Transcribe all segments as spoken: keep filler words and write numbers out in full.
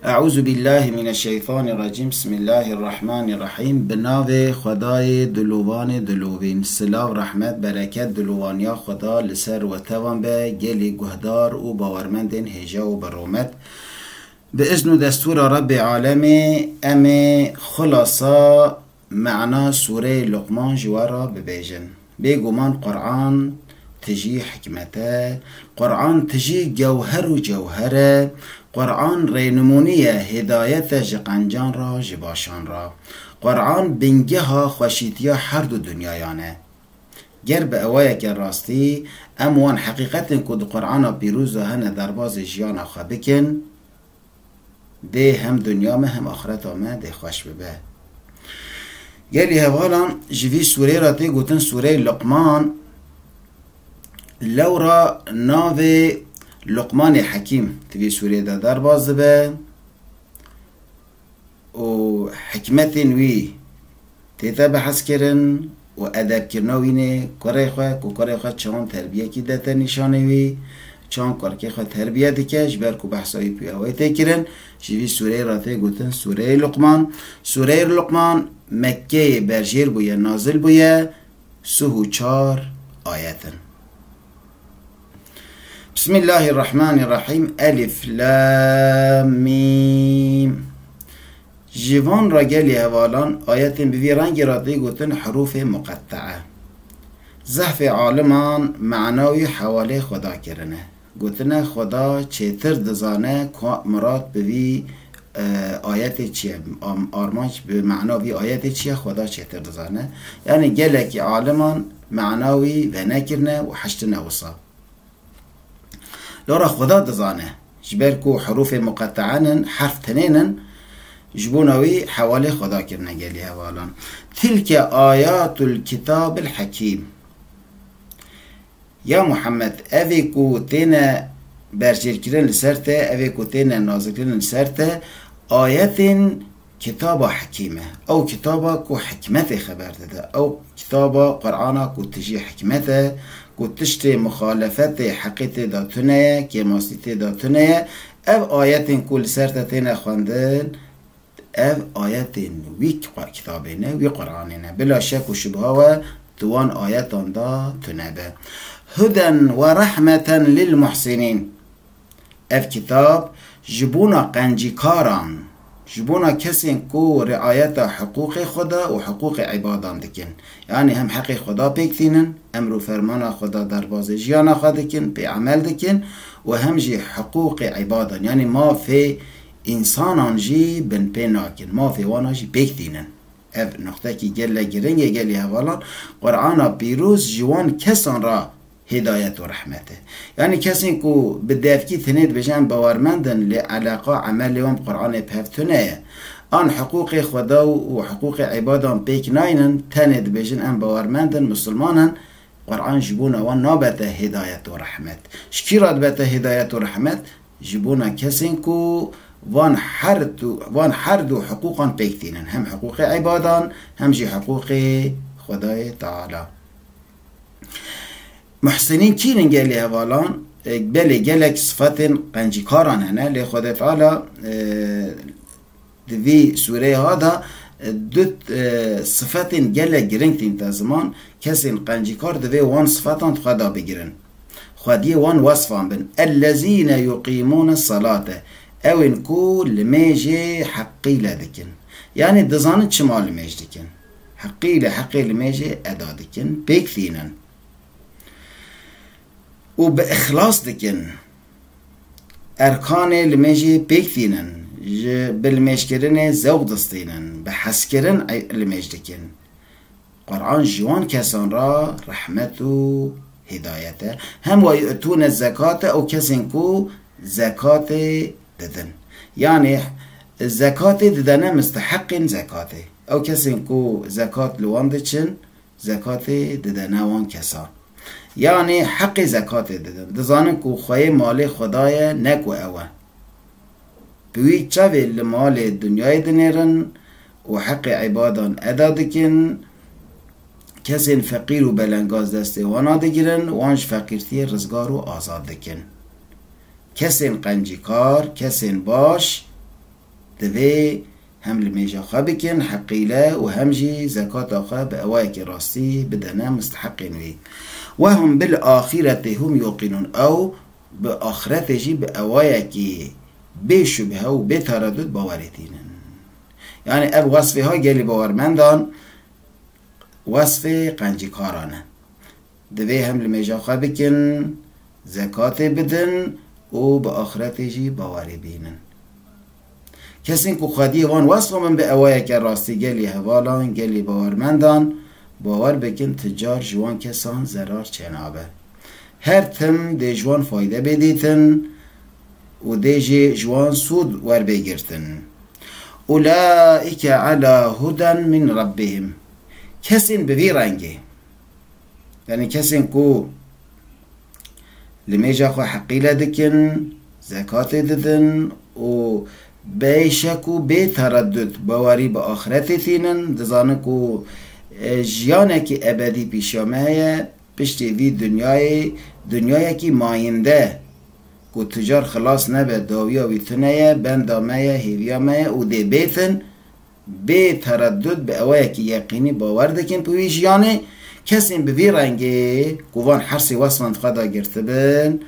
Eûzubîllahimineşşeytanirrecîm. Bismillahirrahmanirrahîm. Bi navê Xwedayê dilovanê dilovîn. Silav, rehmet, bereket, dilovaniya Xweda li ser we tevan be, gelî guhdar û bawermendên hêja û bi rûmet. Bi izn û destûra Rebbê Alemê em ê xulasa mena Sûreyê Luqman ji we re bibêjin. Bêguman Quran tijî hikmet e, Quran tijî gewher û cewher e, Quran rênimûnî ye, hidayet e ji qencan re, ji başan re. Quran bingeha xweşîtiya her du dinyayan e. Ger bi ewayeke rastî em wan heqîqetên ku di Qur'ana pîroz de hene derbazê jiyana xwe bikin, dê hem dinya me hem axireta me dê xweş bibe. Gelî hevalan, ji vî sûrê re tê gotin Sûreyê Luqman, lewra navê Luqmanê Hekîm di vî sûrê de derbas dibe û hikmetên wî tête behs kirin û edebkirina wî nê kurê xwe, ku kurê xwe çawan terbiyekî dete nîşanê wî, çawan kurkê xwe terbiye dike, ji ber ku behsa wî pûya wê tê kirin, ji vî sûreyê re tê gotin Sûreyê Luqman. Sûreyê Luqman Mekkeyê berjêr bûye, nazil bûye, sih û çar ayet in. Bismillahirrahmanirrahîm. Elif, Lam, Mîm. Ji van re gelî hevalan ayetên bi vî rengî re tê gotin herûfê muqettee. Zehfê aliman mena wî hewalê Xweda kirine. Gotine Xweda çêtir dizane ku mirad bi vî, e, ayetê çi ye, am-, armanc bi mena vî ayetê çi ye, Xweda çêtir dizane. Yanî gelekî aliman mena wî venekirine û heştine wisa. Lora Xweda dizane, ji ber ku herûfê muqettee nin, herf tenê nin, ji bona wî hewalê Xweda kirine gelî hevalan. Tilke ayatul kitabil hekîm. Ya Muhammed, evê ku têne berjêrkirin li ser te, evê ku têne nazilkirin li ser te, ayetên kitaba hekîm e. Ew kitaba ku hikmetê xeber dide. Ew kitaba Qur'ana ku tijî hikmet e, ku tiştê muxalefetê heqê tê de tune ye, kêmasî tê de tune ye. Ev ayetên ku li ser te têne xwendin, ev ayetên wî ki-, kitabê ne, wî Qur'anê ne. Bila şek û şubha we di wan ayetan de tune be. Huden we rehmeten lil muhsinîn. Ev kitab ji bona qencîkaran, ji bona kesên ku riayeta hiqûqê Xweda û hiqûqê îbadan dikin. Yanî hem heqê Xweda pêk tînin, emr û fermana Xweda derbazê jiyana xwe dikin, pê emel dikin û hem jî hiqûqê îbadan, yanî mafê însanan jî binpê nakin, mafê wana jî pêk tînin. Ev nuqtekî gelek giring e gelî hevalan. Qur'ana pîroz ji wan kesan re hidayet û rehmet e. Yanî kesên ku bi devkî tenê dibêjin em bawermend in, lê eleqa emelê wan bi Qur'anê bi hev tune ye. An hiqûqê Xweda û, û hiqûqê îbadan pêk naynin, tenê dibêjin em bawermend in, misilman in, Qur'an ji bona wan nabete hidayet û rehmet. Ji kî re dibete hidayet û rehmet? Ji bona kesên ku van her du, van her du hiqûqan pêk tînin. Hem hiqûqê îbadan, hem jî hiqûqê Xwedayê Teala. Muhsinîn kî ne gelê hevalan? E, belê gelek sifetên qencîkaran hene, lê Xwedê Teala, e, di vî sûreyê ha de, e, du, e, sifetên gelek giring tîn te ziman, kesên qencîkar divê wan sifetan di xwe de bigirin. Xwediyê wan wesfan bin. Ellezîne yuqîmûne salate. Ew ên ku limêjê heqîle dikin. Yanî dizanin çima limêj dikin. Heqîle, heqê limêjê eda dikin, pêk tînin. Û bi îxlas dikin. Erkanê limêjê pêk tînin. Ji bi limêjkirinê zewq distînin. Bi hezkirin ey-, limêj dikin. Qur'an ji wan kesan re rehmet û hidayet e. Hem we yu'tûne zekate, ew kesên ku zekatê didin. Yanî zekatê didene, misteheqên zekatê. Ew kesên ku zekat li wan diçin, zekatê didene wan kesan. Yanî heqê zekatê didin. Dizanin ku xweyê malê Xweda ye, ne ku ew e. Bi wî çavê li malê dinyayê dinêrin û heqê îbadan eda dikin, kesên feqîr û belengaz destê wana digirin, wan ji feqîrtiyê rizgar û azad dikin. Kesên qencîkar, kesên baş, Divê hem limêja xwe bikin heqîle û hem jî zekata xwe bi ewayekî rastî bidene musteheqên wî. Wehum bil axîretî hum yuqînûn. Ew bi axretê jî bi ewayekî bê şubhe û bê teredût bawerê tînin. Yani ev wesfê ha gelî bawermendan wesfê qencîkaran e. Divê hem limêja xwe bikin, zekatê bidin û bi axretê jî bawerê bînin. Kesên ku xwediyê wan wesfa min bi ewayeke rastî gelî hevalan, gelî bawermendan, bawer bikin, ti car ji wan kesan zerar çênabe. Her tim dê ji wan fayde bê dîtin û dê jî ji wan sûd werbê girtin. Ulaike ala huden min rabbihim. Kesên bi vî rengê, yani kesên ku limêja xwe heqîle dikin, zekatê didin û bê şek û bê teredût bawerî bi axretê tînin, dizanin ku, e, jiyanekî ebedî pîşiya me heye, piştî vî dinyayê, dinyayekî mayînde ku ti car xilas nebe, dawiya wî tune ye, benda me ye, hêviya me ye û dê bêtin, bê teredût bi ewayekî yeqînî bawer dikin bi wî jiyanê. Kesên bi vî rengê ku van hersê wesfan di xwe de girtibin,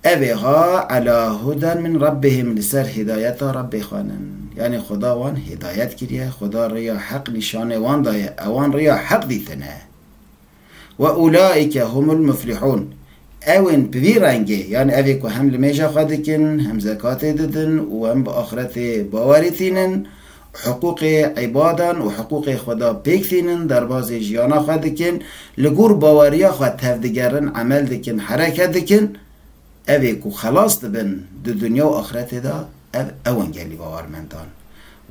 ev ê ha ala huden min rabbihim, li ser hidayeta Rabbê xwe nin. Yani Xuda wan hidayet kiriye, Xuda riya heq nîşanê wan daye, ewan riya heq dîtine. Ve ulaike humul muflihun. Ew ên bi vî rengê, yani ev ê ku hem limêja xwe dikin, hem zekatê didin û hem bi axretê bawerî tînin, hiqûqê îbadan û hiqûqê Xweda pêk tînin, derbazê jiyana xwe dikin, li gor baweriya xwe tevdigerin, emel dikin, hereket dikin, ev ê ku xelas dibin di dinya û axretê de, ev, ew in gelî bawermendan.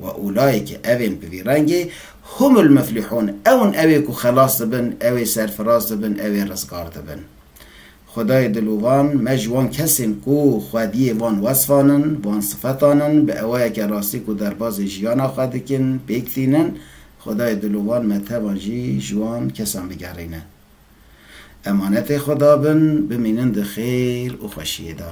Ve ulaike, ev ên bi vî rengê, humul muflihun, ew in ew ê ku xelas dibin, ew ê serfiraz dibin, ew ê rizgar dibin. Xwedayê dilovan me ji wan kesên ku xwediyê van wesfan in, van sifetan in, bi ewayeke rastî ku derbazê jiyana xwe dikin, pêk tînin, Xwedayê dilovan me tevan jî ji wan kesan bigerîne. Emanetê Xweda bin, bimînin di xêr û xweşiyê de.